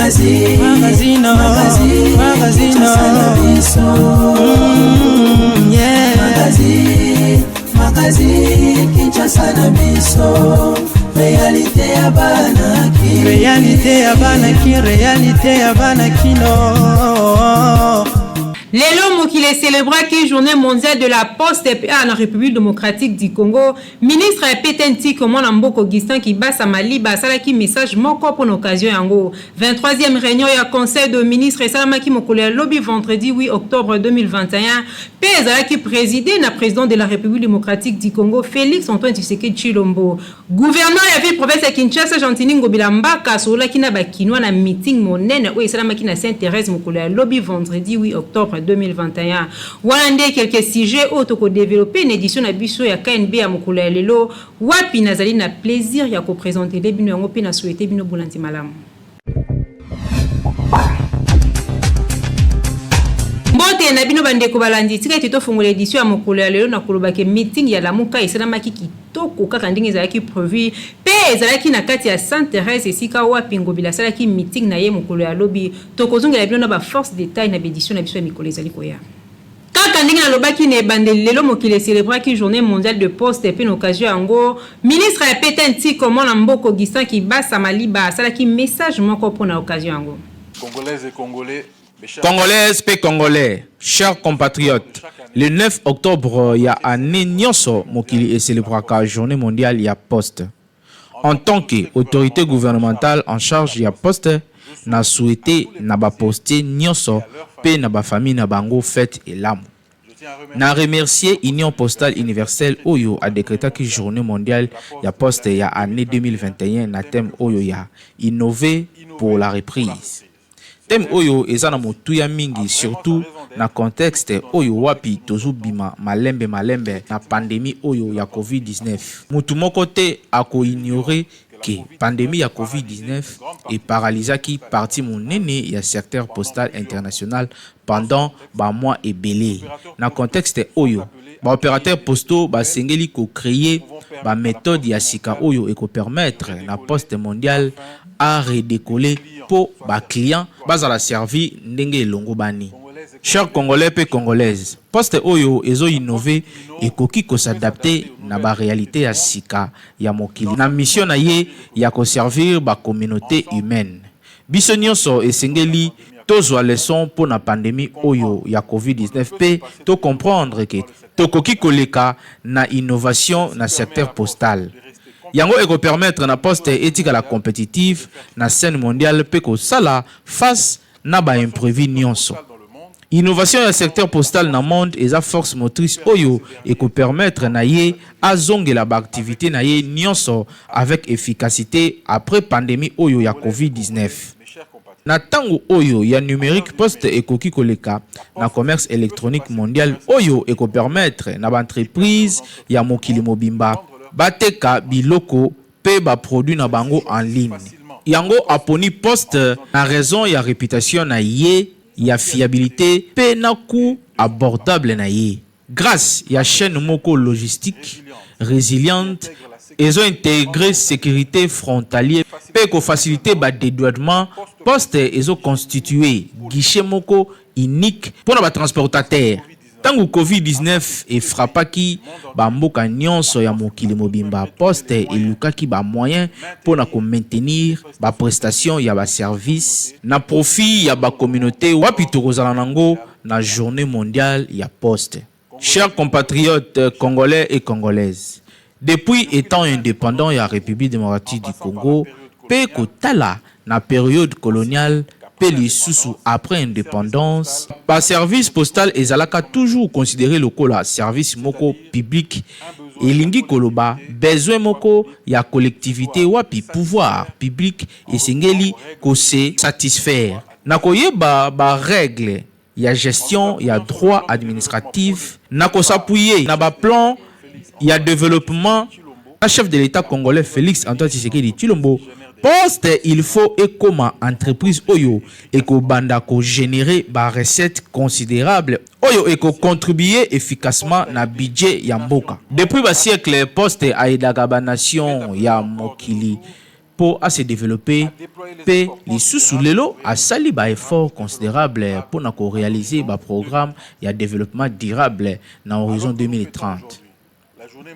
Magazine, magazine, magazine, magazine, yeah. Magazine, magazine, Kinshasa na biso. Réalité ya bana ki. Réalité ya bana ki, réalité ya bana kino. Lelo mokili ecelebraki journée mondiale de la poste pa na République démocratique du Congo. Ministre ya PTNTIC mwana mboka Augustin Kibasa Maliba asalaki message moko mpo na occasion yango. 23e réunion ya Conseil de ministres esalamaki mokolo ya lobi vendredi 8 octobre 2021 mpe ezalaki présidé na président de la République démocratique du Congo Félix Antoine Tshisekedi Tshilombo. Gouverneur ya ville province ya Kinshasa Gentiny Ngobila Mbaka asololaki na ba Kinois na meeting monene oyo esalamaki na Sainte Therèse mokolo ya lobi vendredi 8 octobre 2021. Wana nde quelques sujets oyo toko developper na edition na biso ya KNB ya mokolo ya lelo, wapi nazali na plaisir ya ko presentele bino yango mpe na souhaiter bino bolandi malamu. Mbote na bino bandeko balandi, tika ete tofongola edition ya mokolo ya lelo na koloba ke meeting ya Lamuka esalamaki kitoko kaka ndenge ezalaki prevu pe ezalaki na kati ya Sainte Therèse esika wapi Ngobila asalaki meeting na ye mokolo ya lobi. Tokozongela bino na ba force detail na ba edition na biso ya mikolo ezali koya. Kaka ndenge nalobaki na ebandeli, lelo mokili e celebraki journee mondiale de poste pe na occasion yango, ministre ya PTNTIC mwana mboka Augustin Kibasa Maliba asalaki message moko po na occasion yango. Congolaises et Congolais, mes chers Congolaises pe Congolais, chers compatriotes, le 9 octobre ya annee nionso mokili e celebraka journee mondiale ya poste. En tant que autorite gouvernementale en charge ya poste, na souhaiter na ba postiers nionso pe na ba familles na bango fete elamu. Na remercier Union postale universelle oyo a decretaki journee mondiale ya poste ya annee 2021 na thème oyo ya Innover pour la reprise. Thème oyo eza na motuya mingi surtout na contexte oyo wapi tozo bima malembe malembe na pandemie oyo ya Covid 19. Mutu moko te ako ignorer que pandemie ya Covid 19 e paralysaki partie monene ya secteur postal international pendant ba mois ebele. Na contexte oyo, ba operateurs postaux basengeli ko creer ba methodes ya sika oyo eko permettre na Poste mondiale a redecoller mpo ba clients bazala servis ndenge elongobani. Chers Congolais mpe Congolaises, Poste oyo ezo innover ekoki ko s'adapter na ba realites ya sika ya mokili na mission na ye ya ko servir ba communautes humaines. Biso nionso esengeli tozua leçon mpo na pandemie oyo ya Covid 19 mpe to comprendre que tokoki koleka na innovation na secteur postal. Yango eko permettre na poste etikala competitive na scène mondiale mpe kosala face na ba imprevus nionso. Innovation ya secteur postal na monde eza force motrice oyo eko permettre na ye azongela ba activites na ye nionso avec efficacite après pandemie oyo ya Covid 19. Na tango oyo ya numerique poste ekoki koleka na commerce electronique mondial oyo eko permettre na ba entreprises ya mokili mobimba bateka biloko pe ba produits na bango en ligne. Yango aponi poste na raison ya reputation na ye ya fiabilite pe na cout abordable na ye. Grace ya chaine moko logistique resiliente ezo integrer securite frontalier pe ko faciliter ba dedouanement, poste ezo constituer guichet moko unique pona ba transportateurs. Tango Covid 19 e frappaki ba mboka nionso ya mokili mobimba, Poste elukaki ba moyens mpo na ko maintenir ba prestations ya ba services na profit ya ba communautes wapi tokozala nango na journee mondiale ya Poste. Chers compatriotes congolais et congolaises, depuis etant independant ya Republique democratique du Congo mpe kotala na periode coloniale mpe lisusu après independance, ba services postal ezalaka toujours considere lokola service moko public, elingi koloba besoin moko ya collectivite wapi pouvoir public esengeli ko se satisfaire na koyeba ba règles ya gestion ya droit administratif na ko s'appuyer na ba plans ya developpement na chef de l'Etat congolais Felix Antoine Tshisekedi Tshilombo, poste il faut ekoma entreprise oyo eko banda ko generer ba recettes considerables oyo eko contribuer efficacement na budget ya mboka. Depuis ba siècles, poste a aidaka ba nations ya mokili. mpo a se developper mpe lisusu lelo asali ba efforts considerables mpo na ko realiser ba programmes ya developpement durable na horizon 2030.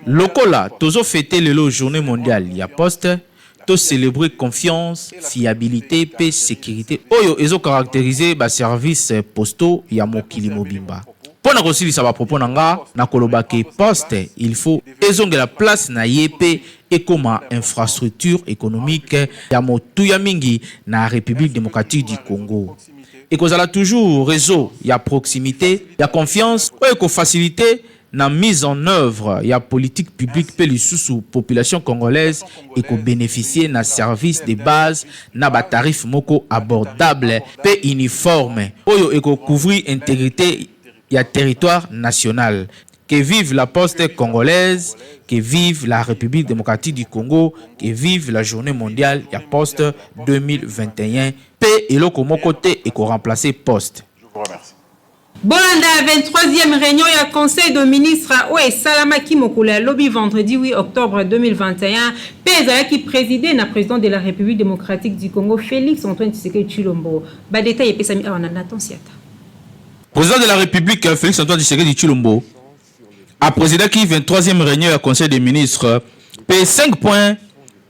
Lokola tozo feter lelo journee mondiale ya poste, to celebrer confiance, fiabilite mpe securite oyo ezo caracteriser ba services postaux ya mokili mobimba. Mpo na kosilisa ba propos na nga, nakoloba que poste il faut ezongela place na ye mpe ekoma infrastructure economique ya motuya mingi na Republique democratique du Congo. Ekozala toujours reseau ya proximite, ya confiance oyo eko faciliter na mise en oeuvre ya politique publique mpe lisusu population congolaise eko beneficier na service de base na ba tarifs moko abordable mpe uniforme oyo eko couvrir integrite ya territoire national. Que vive la poste congolaise, que vive la Republique democratique du Congo, que vive la journee mondiale ya poste 2021 mpe eloko moko te eko remplacer poste. Je vous remercie. Bolanda 23e reunion ya Conseil de ministres oyo esalamaki mokolo ya lobi vendredi 8 octobre 2021 mpe ezalaki preside na president de la Republique democratique du Congo Felix Antoine Tshisekedi Tshilombo. Ba details epesami awa na Nathan Siata. President de la Republique Felix Antoine Tshisekedi Tshilombo a presidaki 23e reunion ya Conseil des ministres mpe 5 points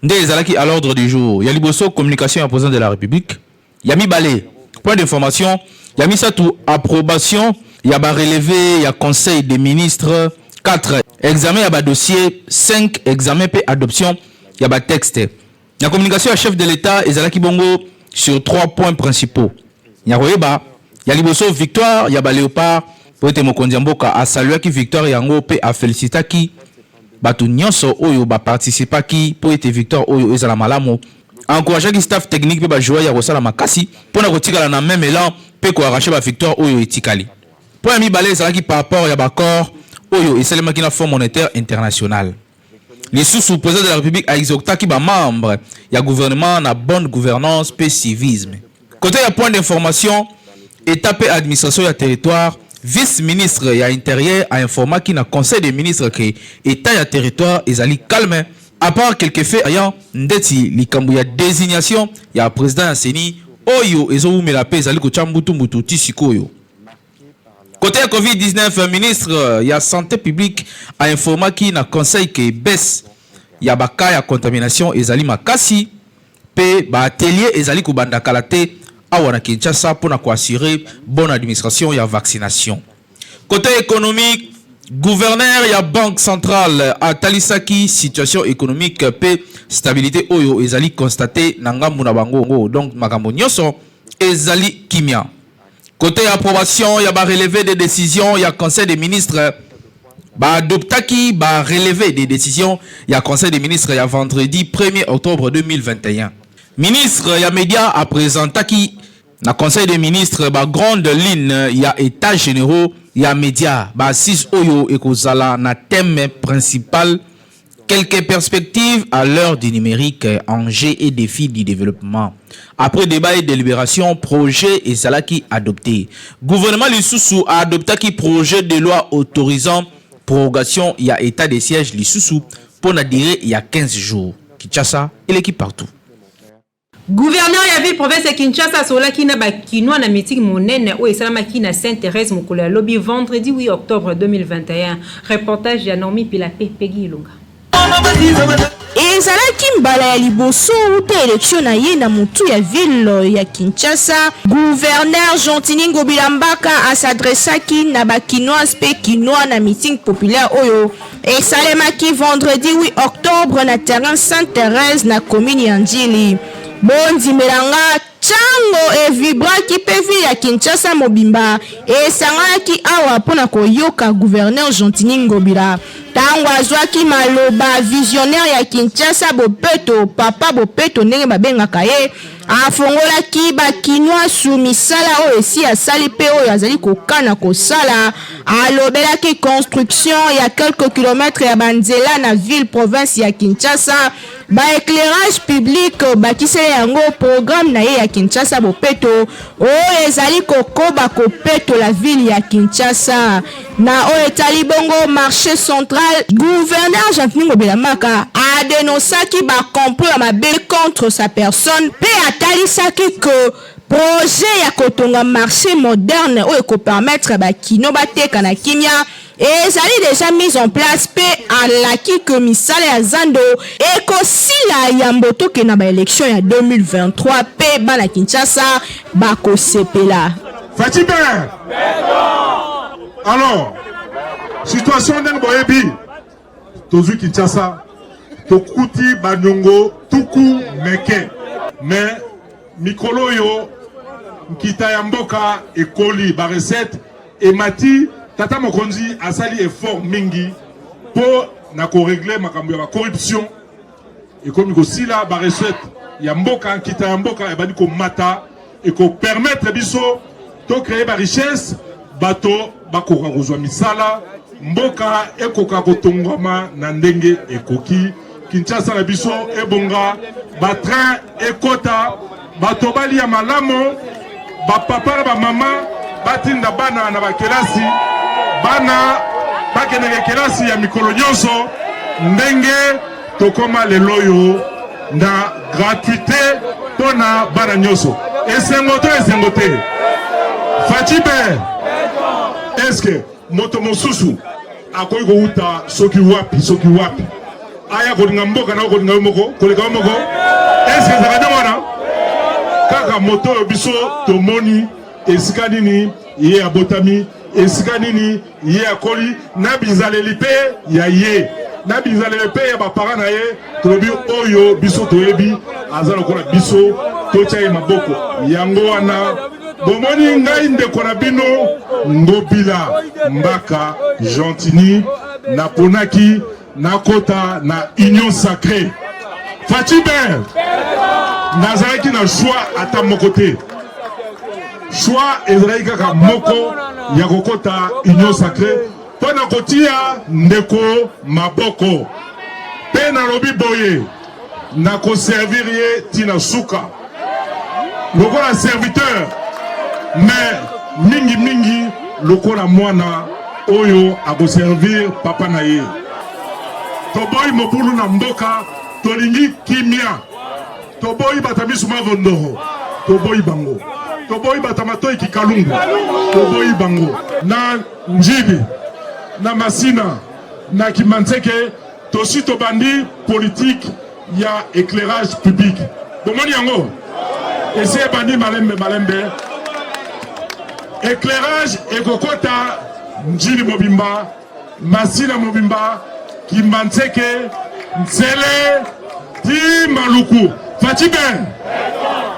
nde ezalaki à l'ordre du jour. Ya liboso, communication ya president de la Republique. Ya mibale, point d'information. Ya misato, approbation ya ba releves ya Conseil des ministres. 4, examen ya ba dossiers. 5, examen mpe adoption ya ba textes. Na communication ya chef de l'Etat ezalaki bongo sur trois points principaux. Ya koyeba, ya liboso victoire ya ba Leopards mpo ete mokonzi ya mboka a saluaki victoire yango mpe a felicitaki bato nionso oyo ba participaki mpo ete victoire oyo ezala malamu. A encourageaki staff technique mpe ba joueurs ya kosala makasi mpo na kotikala na meme elan mpe ko arracher ba victoires oyo etikali. Point ya mibale ezalaki par rapport ya ba accords oyo esalemaki na Fonds monetaire international. Lisusu, President de la Republique a exhortaki ba membres ya gouvernement na bonne gouvernance mpe civisme. Cote ya point d'information, Etat mpe administration ya territoire, vice-ministre ya Interieur a informaki na Conseil des ministres que etat ya territoire ezali calme, à part quelques faits ayant ndeti likambo ya designation ya president ya ceni oyo ezowumela mpe ezali kotia mbutu mbutu ti sikoyo. Cote ya Covid-19, ministre ya Sante publique a informaki na Conseil que baisse ya ba cas ya contamination ezali makasi mpe ba ateliers ezali kobanda kala te awa na Kinshasa mpo na ko assurer bonne administration ya vaccination. Cote economique, gouverneur ya Banque centrale atalisaki situation economique mpe stabilite oyo ezali constater na ngambo na bango, donc makambo nionso ezali kimia. Cote ya approbation ya ba releves de decisions ya Conseil des ministres, ba adoptaki ba releves de decisions ya Conseil des ministres ya vendredi 1er octobre 2021. Ministre ya Media a presentaki na Conseil des ministres ba grandes lignes ya Etats generaux ya media, ba assises oyo ekozala na thème principal Quelques perspectives à l'heure du numérique, enjeux et défis du développement. Après débat et délibération, projet ezalaki adopté. Gouvernement lisusu a adoptaki projet de loi autorisant prorogation ya état de siège lisusu mpo na durée ya 15 jours. Kinshasa eleki partout. Gouverneur ya ville province ya Kinshasa asololaki na ba kinois na meeting monene oyo esalamaki na Sainte Therèse mokolo ya lobi vendredi 8 octobre 2021. Reportage ya Naomi Pila pe Peggy Ilunga. Ezalaki mbala ya liboso wuta election na ye na mutu ya ville ya Kinshasa, gouverneur Gentiny Ngobila Mbaka a s'adressaki na ba kinoises mpe kinois na meeting populaire oyo Esalemaki vendredi 8 octobre na terrain Sainte Therèse na commune ya Ndjili. Bondimela nga, Tshango e vibraki mpe ville ya Kinshasa mobimba esanganaki awa mpo na koyoka gouverneur Gentiny Ngobila tango azwaki maloba visionnaire ya Kinshasa Bopeto, Papa Bopeto ndenge babengaka ye. Afongolaki ba Kinois su misala oyo esi asali mpe oyo azali kokana kosala. Alobelaki construction ya quelques kilomètres ya ba nzela na ville province ya Kinshasa. Ba éclairage public bakisela yango programme na ye ya Kinshasa bopeto oyo ezali kokoba kopetola ville ya Kinshasa. Na oyo etali bongo marché central, gouverneur Gentiny Ngobila Mbaka adenosaki ba complot ya mabe contre sa personne mpe atalisaki que projet ya kotonga marché moderne oyo ekopermettre bakino bateka na kimia ezali deja mise en place, mpe alaki ke misala ya zando ekosila yambo tokende na baélection ya 2023 mpe bana Kinshasa bakosepela. Fatshi alors, situation ndenge boyebi, tozwi Kinshasa, tokuti baniongo tuku meke, mais mikolo oyo nkita ya mboka ekoli, barecette emati. Tata mokonzi asali effort mingi mpo na korégler makambo ya bacorruption, ekomi kosila. Barecette ya mboka, nkita ya mboka ebandi komata, ekopermettre biso tocréer barichesse, bato bakoka kozwa misala, mboka ekoka kotongwama na ndenge ekoki. Kinshasa na biso ebonga, batrain ekota, bato balia malamu, bapapa na bamama batinda bana na bakelasi, bana bakendeke kelasi ya mikolo nyonso, ndenge tokóma lelo oyo na gratuité mpo na bana nyonso. Esengo to esengo te? Fatshi be! Eske moto mosusu akoki kowuta soki wapi, soki wapi, aya kolinga mboka na kolinga yo moko, koleka yo moko? Eske ezalaka nde wana kaka moto oyo biso tomoni esika nini ye abotami, esika nini ye akoli, na bizaleli mpe ya ye, na bizaleli mpe ya baparent na ye, tolobi oyo biso toyebi aza lokola biso, totya ye maboko. Yango wana bomoni ngai, ndeko na bino Ngobila Mbaka Gentiny, naponaki nakota na Union sacrée. Fatshi be! Nazalaki na choix ata moko te, choix ezalaki kaka moko ya kokota Union sacrée mpo na kotia ndeko maboko. Mpe nalobi boye, nakoservir ye ntina suka lokola serviteur, mais mingimingi lokola mwana oyo akoservir papa na ye. Toboyi mobulu na mboka, tolingi kimia. Toboyi bato misu mavondoro, toboyi bango. Toboyi bato matoi kikalungu, toboyi bango. Na Ndjili, na Masina, na Kimbanseke, tosi tobandi politique ya éclairage public. Bomoni yango esi ebandi malembe malembe. Éclairage ekokota Ndjili mobimba, Masina mobimba, Kimbanseke, Nsele ti Maluku. Fatshi be!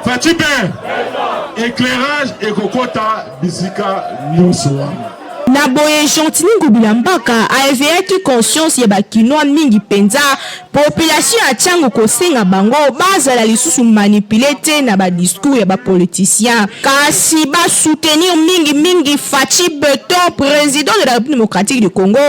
Fatshi be! Éclairage ekokota bisika nyonso wana. Na boye, Gentiny Ngobila Mbaka aéveillaki conscience ya bakinois, mingi mpenza population ya Tshangu, kosenga bango bazala lisusu manipulé te na badiscours ya bapoliticien, kasi basoutenir mingimingi Fatshi Béton, président de la République démocratique du Congo,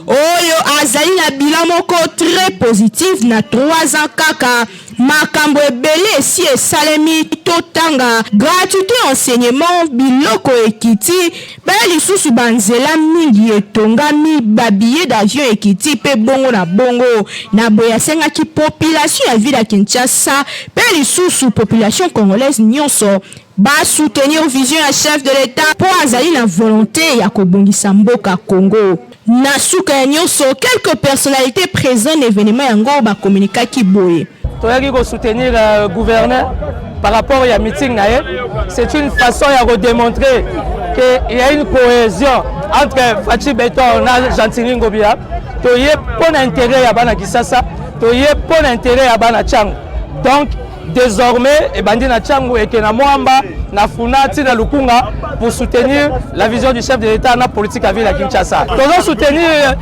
oyo azali na bilan moko très positif na 3 ans kaka. Makambo ebele esi esalemi, totanga: gratuité enseignement, biloko ekiti, mpe lisusu banzela mingi etongami, babillet d'avion ekiti, mpe bongo na bongo. Na boye asengaki population ya ville ya Kinshasa mpe lisusu population congolaise nyonso basoutenir vision ya chef de l'État, mpo azali na volonté ya kobongisa mboka Congo. Na suka ya nyonso, quelques personnalités présentes na événement yango bakomunikaki boye. Toyaki kosoutenir gouverneur par rapport ya meeting na ye. C'est une façon ya kodémontrer qu'il y a une cohésion entre Fatshi Béton na Gentiny Ngobila. Toye mpo na intérêt ya bana Kisasa, toye mpo na intérêt ya bana Tshangu. Donc désormais ebandi na Tshangu, eke na Mont-Amba, na Funa, ntina Lukunga, pour soutenir la vision du chef de l'État na politique ya ville ya Kinshasa. Tozo soutenir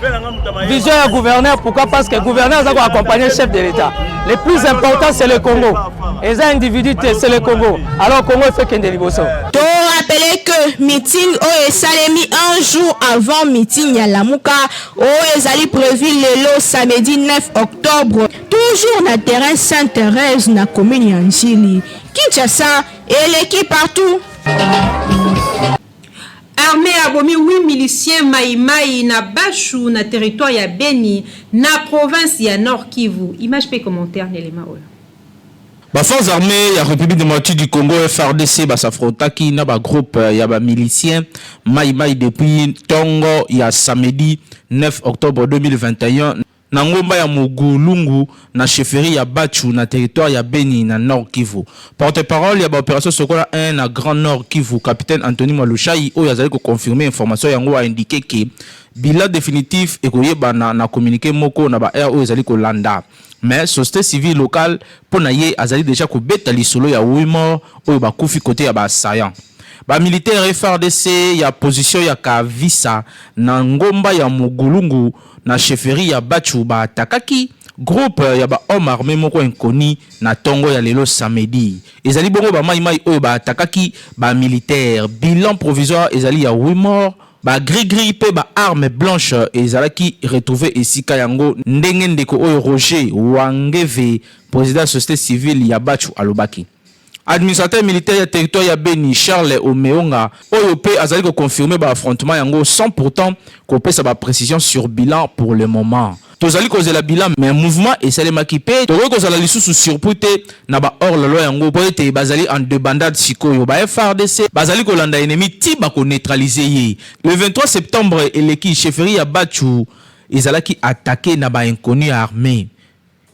vision ya gouverneur. Pourquoi? Parce que gouverneur aza koaccompagner chef de l'État. Le plus important, c'est le Congo. Eza individu te, c'est le Congo. Alors Congo efekende liboso. Torappeler. rappeler que meeting oyo esalemi un jour avant meeting ya Lamuka oyo ezali prévu lelo samedi 9 octobre toujours na terrain Sainte-Thérèse na commune ya Ndjili. Kinshasa eleki partout. Armée abomi 8 miliciens Maï-Maï na Bashu na territoire ya Beni na province ya Nord Kivu. Image pe commentaire n'elema oyo. Ba forces armées ya République démocratique du Congo FARDC ba s'affrontaki na ba groupe ya ba miliciens Maï-Maï depuis tongo ya samedi 9 octobre 2021 na ngomba ya Mugulungu na chefferie ya Bachu na territoire ya Beni na Nord Kivu. Porte-parole ya ba opération Sokola 1 na Grand Nord Kivu, capitaine Anthony Mwalushayi oyo azali ko confirmer information yango a indiqué que bilan définitif ekoyebana na communiqué moko na ba heures oyo ezali kolanda. Mais société civile locale mpo na ye azali dejà kobeta lisolo ya 8 morts oyo bakufi cote ya ba assaillants. Ba militaires FARDC ya position ya Kavisa na ngomba ya Mugulungu na chefferie ya Batshu ba attaquaki groupe ya ba hommes armes moko inconnu na tongo ya lelo samedi. Ezali bongo ba Maï-Maï oyo ba attaquaki ba militaires. Bilan provisoire ezali ya 8 morts, ba gris-gris mpe ba armes blanches ezalaki retrouver esika yango ndenge ndeko oyo Roger Wangeve, president ya societe civile ya Batshu alobaki. Administrateur militaire ya territoire ya Beni, Charles Omeonga, oyo mpe azali ko confirmer ba affrontements yango sans pourtant kopesa ba precisions sur bilan pour le moment. Tozali kozela bilan mais mouvement esalemaki mpe tokoki kozala lisusu surpris te na ba hors la loi yango mpo ete bazali en debandade sikoyo. Ba FARDC bazali kolanda ennemi tii bako neutraliser ye. Le 23 septembre eleki, chefferie ya Batshu ezalaki attaquer na ba inconnus armes.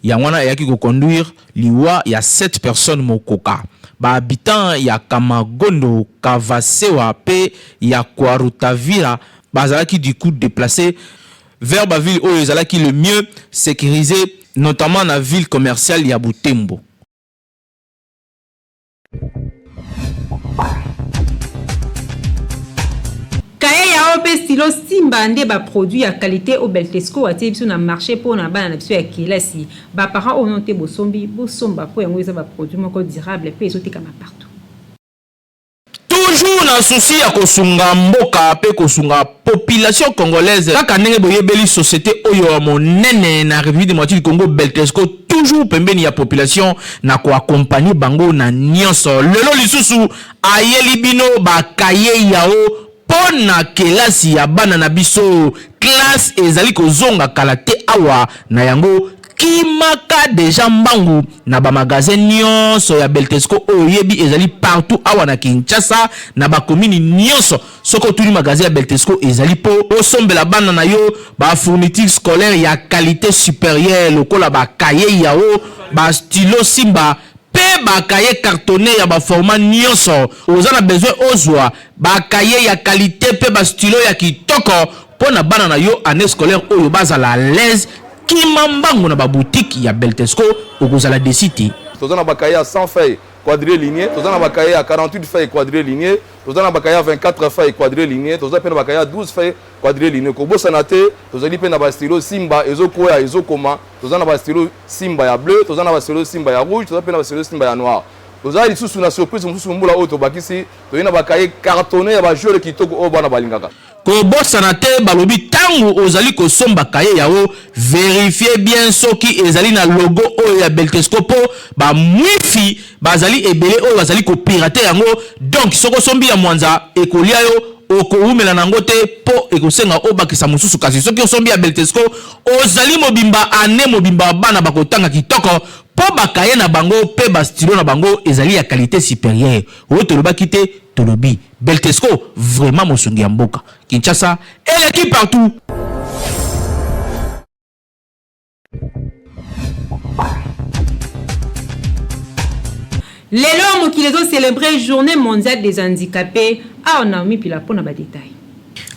Yango wana eyaki ko conduire liwa ya 7 personnes mokoka. Ba habitants ya Kamagondo, Kavasewa mpe ya Kwarutavira bazalaki du coup deplacer vers ba villes oyo ezalaki le mieux securisees notamment na ville commerciale ya Butembo. Cahier ya o pe stylo Simba nde ba produits ya qualite oyo Beltesco atie biso na marche po na bana na biso ya kelasi. Ba parents oyo nanu te bosombi, bosomba po yango eza ba produits moko durable pe ezotekama partout. Toujours na souci ya kosunga mboka pe kosunga population congolaise kaka ndenge boyebeli societe oyo ya monene na Republique democratique du Congo Beltesco toujours pembeni ya population na ko accompagner bango na nionso. Lelo lisusu ayeli bino ba cahiers yao po na kelasi ya bana na biso. Classe ezali kozonga kala te awa na yango kimaka dejà mbangu na ba magasins nionso ya Beltesco oyo oyebi ezali partout awa na Kinshasa na ba communes nionso. Soki otuni magasin ya Beltesco ezali po osombela bana na yo ba fournitures scolaires ya qualite superieure lokola ba cahiers yao, ba stylos Simba pe ba cahiers cartonnes ya ba formats nionso. Oza na besoin ozua ba cahiers ya qualite pe ba stylos ya kitoko po na bana na yo annee scolaire oyo bazala à l'aise. Kima mbangu na ba boutiques ya Beltesco okozala deçu te. Toza na ba cahiers ya 100 feuilles quadrilignées, toza na ba cahiers ya 48 feuilles quadrilignées, toza na ba cahiers ya 24 feuilles quadrilignées, toza pe na ba cahiers ya 12 feuilles quadrilignées. Kobosana te, tozali pe na ba stylos Simba ezokwea ezokoma, toza na ba stylos Simba ya bleu, toza na ba stylos Simba ya rouge, toza pe na ba stylos Simba ya noir. Toza lisusu na surprise mosusu mbula oyo tobakisi, toye na ba cahiers cartonnes ya ba joueurs kitoko oyo bana balingaka. Kobosana te balobi tangu ozali kosomba cahier yao verifier bien soki ezali na logo oyo ya Beltesco po ba mwifi bazali ebele oyo bazali ko pirater yango donc soki osombi ya mwanza ekolia yo okowumela na yango te po ekosenga obakisa mosusu kasi soki osombi ya Beltesco ozali mobimba annee mobimba bana bakotanga kitoko po ba cahier na bango pe ba stylo na bango ezali ya qualite superieure oyo tolobaki te tolobi Beltesco vraiment mosungi ya mboka. Kinshasa eleki partout. Lelo mokili ezo célébrer journée mondiale des handicapés. Awa Naomi Pila pona ba détails.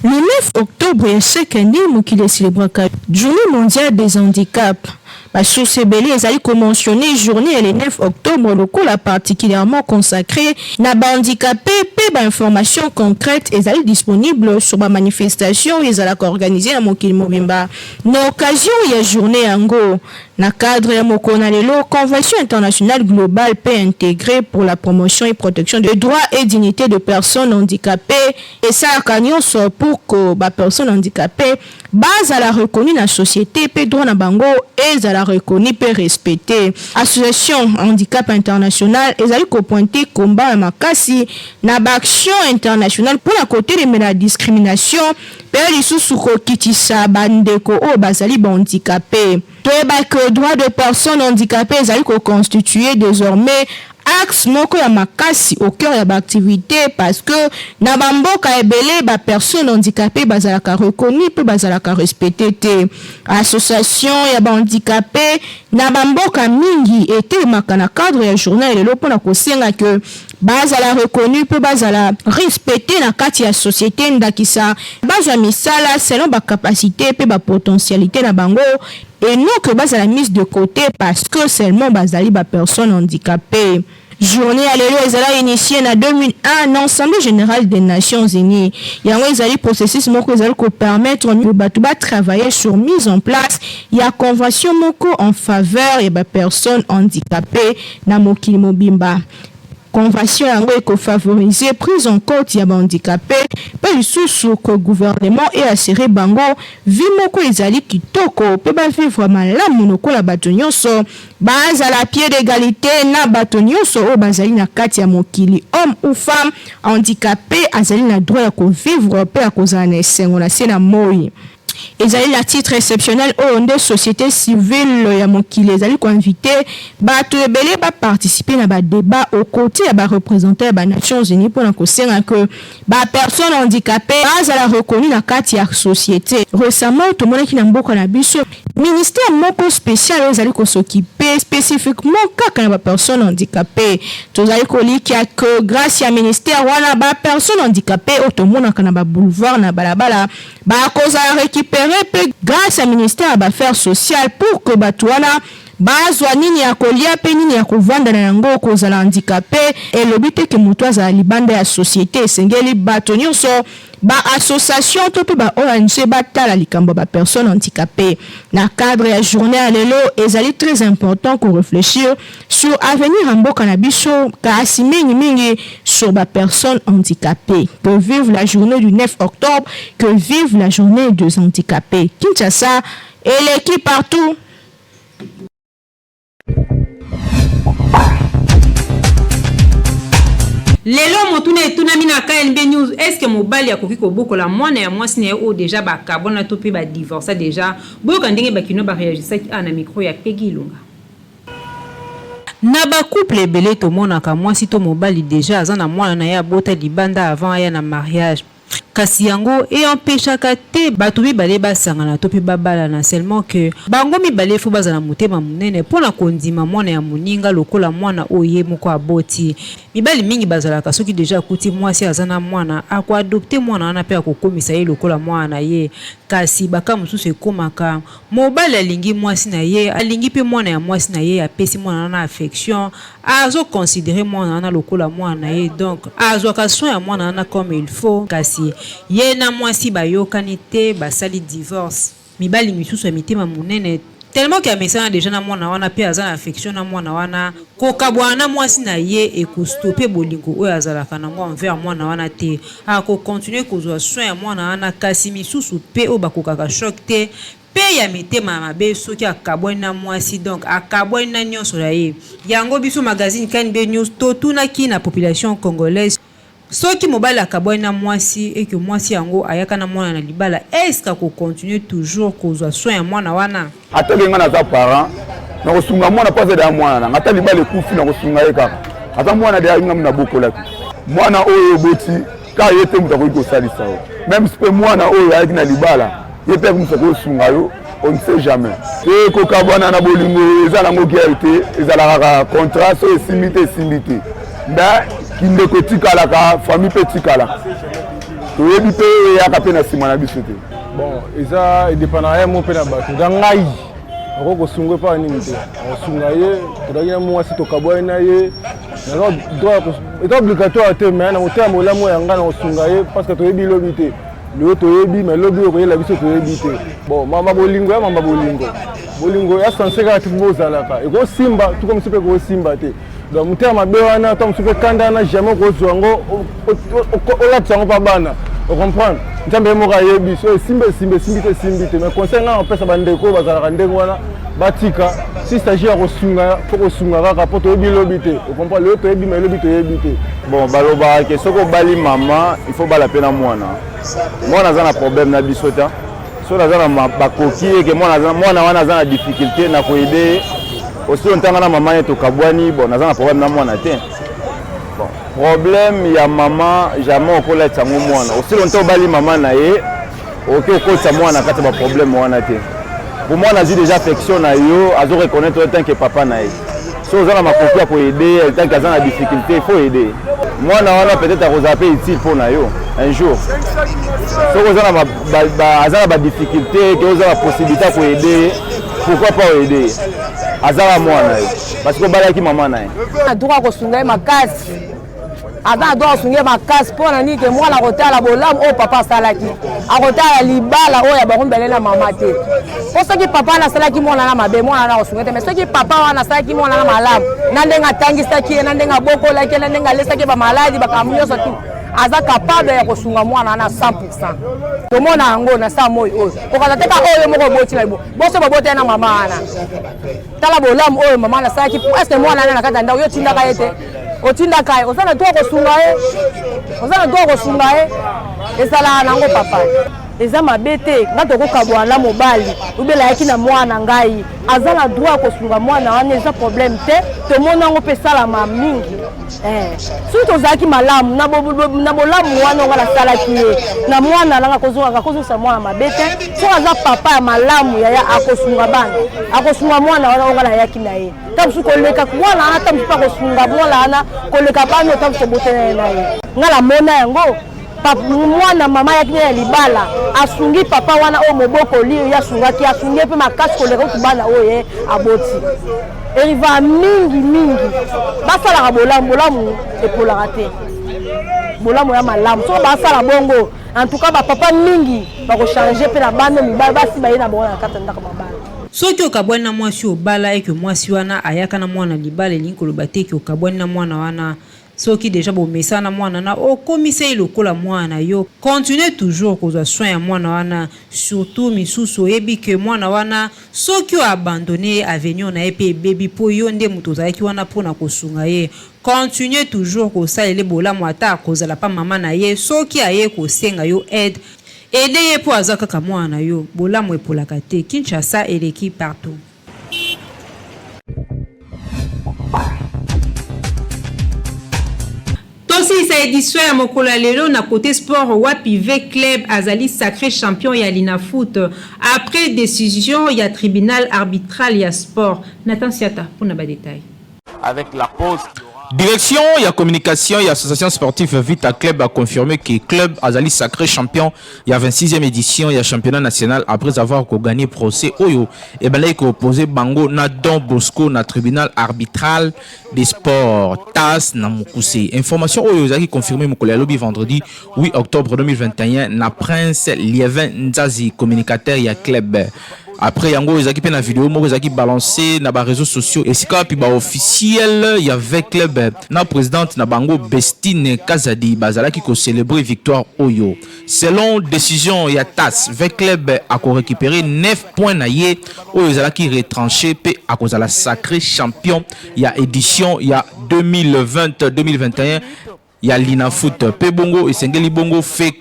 Le 9 octobre ya chaque annee, mokili e celebraka Journee mondiale des handicaps. Ba sources ebele ezali ko mentionner journee ya le 9 octobre lokola particulièrement consacree na ba handicapes mpe ba informations concrètes ezali disponibles sur ba manifestations oyo ezalaka organisees na mokili mobimba na occasion ya journee yango. Na cadre ya mokolo na lelo, Convention internationale globale mpe integre pour la promotion et protection des droits et dignite de personnes handicapees esalaka nionso pour que ba personnes handicapees bazala reconnues na societe mpe droit na bango ezala reconnu mpe respecte. Association Handicap International ezali ko pointer combat ya makasi na ba actions internationales mpo na kotelemela discrimination mpe lisusu kokitisa ba ndeko oyo bazali ba handicape. Toyeba que droit de personne handicapee ezali ko constituer desormais axe moko ya makasi au cœur ya ba activites parce que na ba mboka ebele ba personnes handicapees bazalaka reconnues mpe bazalaka respectees te. Association ya ba handicapes na ba mboka mingi etelemaka na cadre ya journee ya lelo mpo na kosenga que bazala reconnues mpe bazala respectees na kati ya societe, ndakisa bazwa misala selon ba capacites mpe ba potentialites na bango et non que bazala mise de cote parce que seulement bazali ba personnes handicapees. Journee ya lelo ezala initiee na 2001 na Assemblee generale des Nations unies. Yango ezali processus moko ezali ko permettre bato ba travailler sur mise en place ya convention moko en faveur ya ba personnes handicapees na mokili mobimba. Convention yango eko favoriser prise en compte ya ba handicapes mpe lisusu que gouvernement e assurer bango vie moko ezali kitoko mpe ba vivre malamu lokola bato nionso, bazala pied d'egalite na bato nionso oyo bazali na kati ya mokili, homme ou femme, handicape azali na droit ya ko vivre mpe ya kozala na esengo na se na moyi. Ezali na titre exceptionnel oyo nde societe civile ya mokili ezali ko inviter batu ebele ba participer na ba debats aux cotes ya ba representants ya ba Nations Unies mpo na kosenga que ba personnes handicapees bazala reconnues na kati ya societe. Recemment, tomonaki na mboka na biso ministère moko special oyo ezali ko s'occuper specifiquement kaka na ba personnes handicapees. Tozali kolikia que grace ya ministère wana, ba personnes handicapees oyo tomonaka na ba boulevards, na balabala, Bakozala recuperer pe grace ya ministère ya b'affaires sociales pour que batu wana bazwa nini ya kolia pe nini ya kovanda na yango kozala handicape elobi te ke mutu azala libanda ya societe esengeli bato nionso ba association to pe ba ong batala likambo ya ba personnes handicapees na cadre ya journee ya lelo ezali très important ko reflechir sur avenir ya mboka na biso kasi mingi mingi sur ba personnes handicapees que vive la journee du 9 octobre que vive la journee des handicapes Kinshasa eleki partout. Lelo motuna etunami na KNB News, est-ce que mobali akoki kobokola mwana ya mwasi na ye oyo dejà bakabwana to pe ba divorca dejà? Boyoka ndenge ba kinois ba reagissaki awa na micro ya Peggy Ilunga. Na ba couple ebele tomonaka mwasi to mobali dejà aza na mwana na ye abota libanda avant aya na mariage. Kasi yango e empechaka te batu mibale basangana to pe babalana seulement que bango mibale faut bazala motema munene pona kondima mwana ya moninga lokola mwana oyo ye moko aboti. Mibali mingi bazalaka soki dejà akuti mwasi aza na mwana ako adopter mwana wana pe akokomisa ye lokola mwana na ye. Kasi ba cas mosusu ekomaka Mobali alingi mwasi na ye, alingi pe mwana ya mwasi na ye, apesi mwana wana affection, azo considerer mwana wana lokola mwana na ye donc azwaka soin ya mwana wana comme il faut, kasi ye na mwasi bayokani te, basali divorce. Mibali misusu ya mitema munene tellement que amesana dejà na mwana wana pe aza na affection na mwana wana, kokabwana na mwasi na ye eko stopper bolingo oyo azalaka nango envers mwana wana te, Ako continuer kozua soin ya mwana wana kasi misusu pe oyo bakokaka choc te pe ya mitema ya mabe soki akabwani na mwasi donc akabwani na nionso na ye. Yango biso magazine KNB news totunaki na population congolaise soki mobali akabwani na mwasi et que mwasi yango ayaka na mwana na libala est ce que ako continuer toujours kozua soin ya mwana wana? Ata ke nga naza parent nakosunga mwana mpo aza deya mwana nanga, ata libala ekufi nakosunga ye kaka, aza mwana deya nga nabokolaki mwana oyo oboti kaka ye te moto akoki kosalisa yo, meme si mpe mwana oyo ayaki na libala ye mpe moto akoki kosunga yo, on ne sait jamais. Te kokabwana na bolingo eza nango guerre te, ezalaka kaka contrat, soki esimbi te esimbi te, mais kindeko etikalaka, famille mpe etikalaka, toyebi mpe eyaka mpe na nsima na biso te. Bon, eza edependaka ye mo mpe na bato. Eza ngai nakoki kosunga epai nini te, nakosunga ye. Tozalaki na mwasi tokabwani na ye, naza droit, eza obligatoire te, mais na motema bolamu ya ngai nakosunga ye parce que toyebi lobi te. Lelo toyebi mais lobi oyo koyela biso toyebi te. Bon, mama bolingo ya mama bolingo. Bolingo ya sanse kaka tipu bozalaka. Ekosimba, tuko mosusu mpe ekosimba te. Donc motema mabe wana, to mosusu mpe kanda wana jamais okozwa yango olatisa yango mpa bana. Ocomprendre? Nzambe ye moko ayebi so esimba esimba esimbi te esimbi te. Mais conseil ngai napesa bandeko oyo bazalaka ndenge wana batika si s'agit ya kosunga fo kosunga kaka mpo toyebi lobi te. Ocomprendre? Lelo toyebi mais lobi toyebi te. Bon, balobaka ke soki obali mama il faut bala mpe na mwana. Mwana aza na problème na biso te. Soki aza na bakoki eke mwana wana aza na difficulté na koyede ye aussi ntanga na mama ye tokabwani, bon naza na problème na mwana te. Bon, problème ya mama jamais okolatisa yango mwana. Aussi longtemps obali mama na ye okoki okotisa mwana kati ya baproblème wana te. Po mwana azwi déjà affection na yo, azo reconnaître yo tant que papa na ye. So oza na makoki ya koyede ye tant que aza na difficulté, il faut aider mwana wana. Peut-être akozala mpe utile mpo na yo un jour. Soki oza na aza na badifficulté ke oza na possibilité ya koyede ye, pourquoi pas oyede ye? Azala mwana ye parce que obalaki mama na ye. Na droit kosunga ye makasi, aza na droit kosunga ye makasi. Mpo na nini? Ke mwana akotala bolamu oyo papa asalaki, akotala libala oyo ya bango mibale na mama te. Mpo soki papa wana asalaki mwana na mabe, mwana wana akosunga te. Mais soki papa wana asalaki mwana na malamu, na ndenge atangisaki ye, na ndenge abokolaki ye, na ndenge alesaki ye bamaladi, bakambo nyonso tu, aza capable ya kosunga mwana wana 100. Tomona yango na sa moi oyo kokaza te ka oyo moko oboti na boso babotaya na mama wana. Tala bolamu oyo mama wana asalaki presque mwana wana na kati ya ndako. Yo otindaka ye te, otindaka ye, oza na droit kosunga ye, oza na droit kosunga ye. Ezalaka nango papa, eza mabe te. Nga tokokabwana na mobali ubela ayaki na mwana, ngai aza na droit ya kosunga mwana wana, eza problème te. Tomona yango mpe esalama mingi. Soki tozalaki malamu na bolamu wana nga nasalaki ye na mwana nanga, kozongaka kozongisa mwana mabe te. Soki aza papa ya malamu, yaya akosunga bana, akosunga mwana wana oyo nga nayaki na ye. Ta mosusu koleka mwana wana, ta mosusu akosunga mwana wana koleka bana oyo ta mosusu obotana na ye. Nga namona yango, mwana mama ayaki na ya libala, asungi papa wana oyo mobokoli ye, asungaki, asungi ye mpe makasi koleka kutu bana oyo ye aboti. Eriva mingi mingi basalaka bolamu, bolamu epolaka te, bolamu ya malamu. Soki basala bongo, en tout cas bapapa mingi bakochange mpe na bana mibali basi baye na bango na kati ya ndako mabala. Soki okabwani na mwasi obala, eke mwasi wana ayaka na mwana libala, elingi koloba te eke okabwani na mwana wana. Soki dejà bomesana na mwana wana, okomisa ye lokola mwana na yo, continue toujours kozwa soin ya mwana wana. Surtout misusu oyebi que mwana wana soki o abandonne ye, avenir na ye pe ebebi, po yo nde mutu ozalaki wana pona kosunga ye. Continue toujours kosalela ye bolamu ata akozala pa mama na ye, soki aye kosenga yo aide, aide ye po aza kaka mwana na yo. Bolamu epolaka te. Kinshasa eleki partout. Tosilisa edition ya mokolo ya lelo na cote sport, wapi V Club azali sacre champion ya Linafoot après decision ya tribunal arbitral ya sport. Nathan Siata pona ba details. Avec la pause. Direction ya communication ya association sportive Vita Club a confirmé que club azali sacré champion ya 26e édition ya championnat national après avoir ko gagné procès oyo ebandaki ko opposer bango na Don Bosco na tribunal arbitral des sports TAS na mokuse. Information oyo ezalaki confirmé mokolo ya lobi vendredi 8 octobre 2021 na Prince Lievin Nzazi, communicateur ya club. Après yango ezalaki mpe na video moko ezalaki balancé na ba réseaux sociaux esika wapi ba officiel ya V Club na présidente na bango Bestine Kazadi bazalaki ko célébrer victoire oyo. Selon décision ya TAS, V Club ako récupérer 9 points na ye oyo ezalaki retranché mpe akozala sacré champion ya édition ya 2020-2021 ya Linafoot. Mpe bongo esengeli bongo fe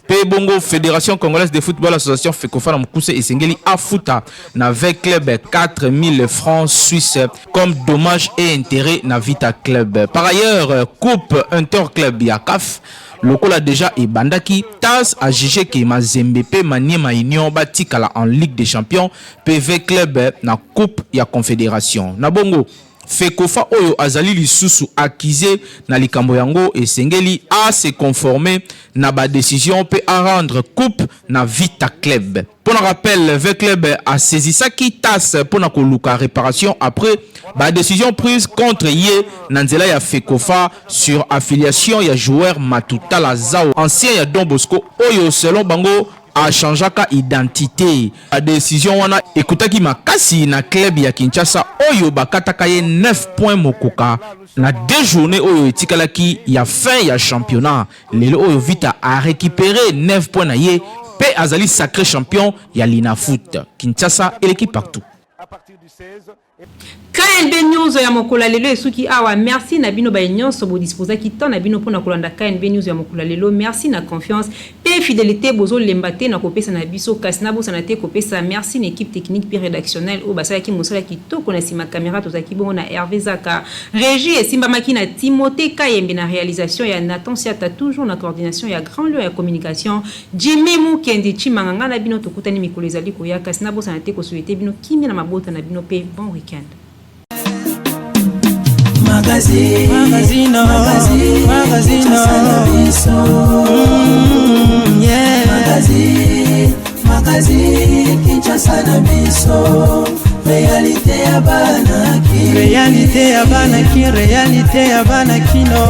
mpe bongo Fédération congolaise de football association FECOFA na mokuse esengeli afuta na V Club 4000 francs suisses comme dommage et intérêt na Vita Club. Par ailleurs, Coupe Interclub ya CAF lokola déjà ebandaki, TAS a jugé que Mazembe mpe Maniema Union batikala en Ligue des Champions mpe V Club na Coupe ya Confédération. Na bongo, Fecofa oyo azali lisusu accuse na likambo yango esengeli a se conformer na ba decisions mpe a rendre coupe na Vita Club. Mpo na rappel, V-Club a saisissaki tas mpo na koluka reparation après ba decisions prises contre ye na nzela ya Fecofa sur affiliation ya joueur Matutala Zao, ancien ya Don Bosco oyo selon bango a changeaka identite. Ba decisions wana ekutaki makasi na club ya Kinshasa oyo bakataka ye 9 points mokoka na deux journees oyo etikalaki ya fin ya championnat. Lelo oyo Vita a recuperer 9 points na ye mpe azali sacre champion ya Linafoot. Kinshasa eleki partout. KNB News ya mokolo ya lelo esuki awa. Merci na bino baye nyonso bo disposaki temps na bino pona kolanda KNB News ya mokolo ya lelo. Merci na confiance pe fidelite bozo lemba te na kopesa na biso. Kasi nabosana te kopesa merci na equipe technique pe redactionnelle oyo basalaki mosala kitoko na sima camera. Tozalaki bongo na Herve Zaka, regie esimbamaki na Timothee Kayembe na realisation ya Nathan Siata, toujours na coordination ya Grand Lion ya communication Jimmy Mukendi Tshimanga. Ngai na bino tokutani mikolo ezali koya, kasi nabosana te ko souhaiter bino kimia na mabota na bino pe bon week-end. Magazine, magazine, magazine, magazine, yeah. Magazine, magazine, Kinshasa na biso, réalité ya bana ki, réalité ya bana ki, réalité ya bana kino.